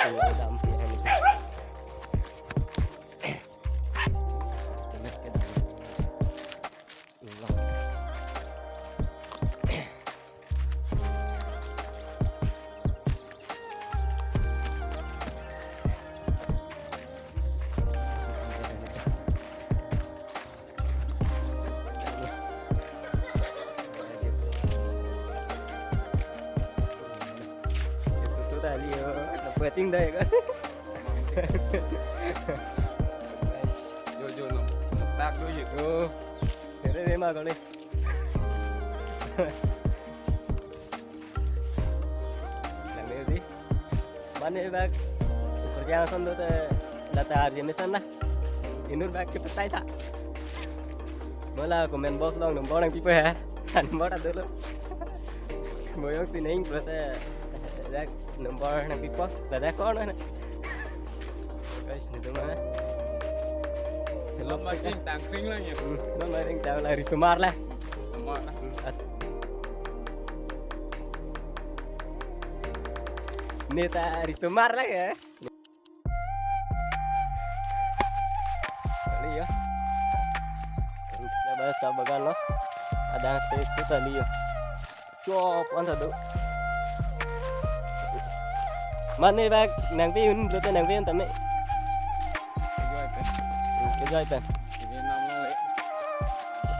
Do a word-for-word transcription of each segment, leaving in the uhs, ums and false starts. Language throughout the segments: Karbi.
Dam pi ahem. Susu tadi yo, lepas cing dah ya kan? Yo, yo, no. Lepak dulu, yo. Oh, keren deh mah kali. Lang deh, di. Mane bak, kerja langsung tuh teh, data hari ini sana. Inur bak cepet aja tak. Mula comment box along number nangpipo ya. Number ada dulu. Boyong sining berarti. Dak number nangpipo. Ladak kon mana? Guys, itu mana? Hello, Martin, tangkring lang ya. Hmm, no, Martin, tahu lah, risumar lah. Risumar lah. As- Ini ta risumar lah ya. Ini ya. Kita bahas sa bagan lo. Ada Facebook tadi ya. Chop, anta do. Mane bak nangpi un, berarti nangpi un tame. Kejoi pen. Hmm, kejoi pen. Ini nam long le.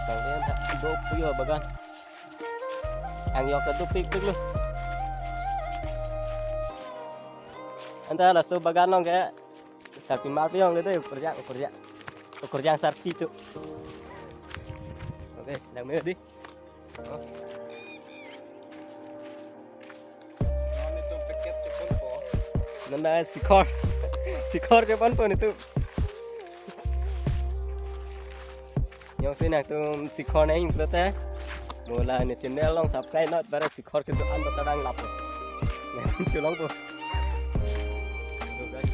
Nangpi un ta do puyo bagan. Ang yok ta dupik pik lo. Anta laso bagan along ke sarpi marpi along le do, ukur jang, ukur jang. Ukur jang sarpi tu. Oke, sedang melo di. Oh. Nana sikhor. Sikhor choponpo netum. Jongsi nangtum sikhor nangji pulote, mula ne channel along subscribe not bara sikhor kedo-an ta tadang lapo. Nangtum cholongpo. Aduh, guys.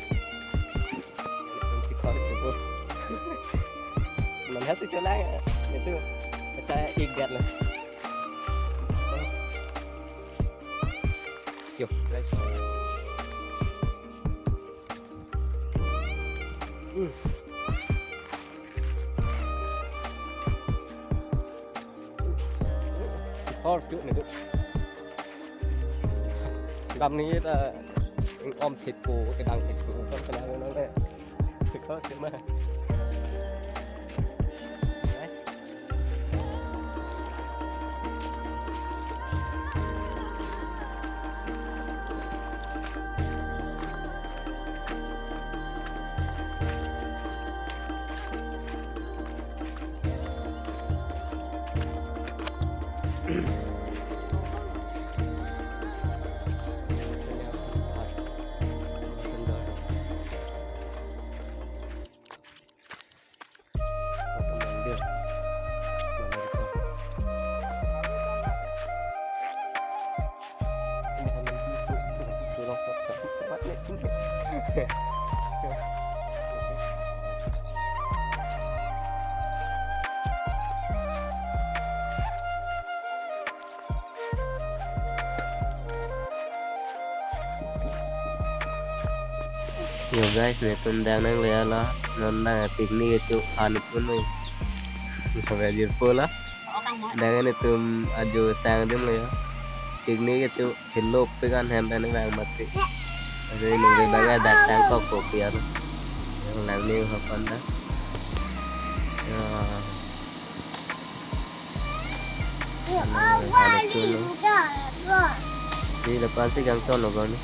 Nangtum sikhor chopo. Mana si cholang, itu kita igat lah. Yo, guys. Hmm. Sikhor tu netum. Dam ni ta om thit ko, kedang thit ko, son kena ko nang le. Sikhor tu mah. Yo guys, netum dang nang le ala, non dang picnic kecho an pun noi. Kami ajir pola. Dang netum ajo sang adim le ya. Picnic kecho hello pekan hem pen bang masi. Ajo ini bang ada sang kok kopi aro. Yang nang ni hapan dah. Ya. Di depan si gang ton lo bang ni.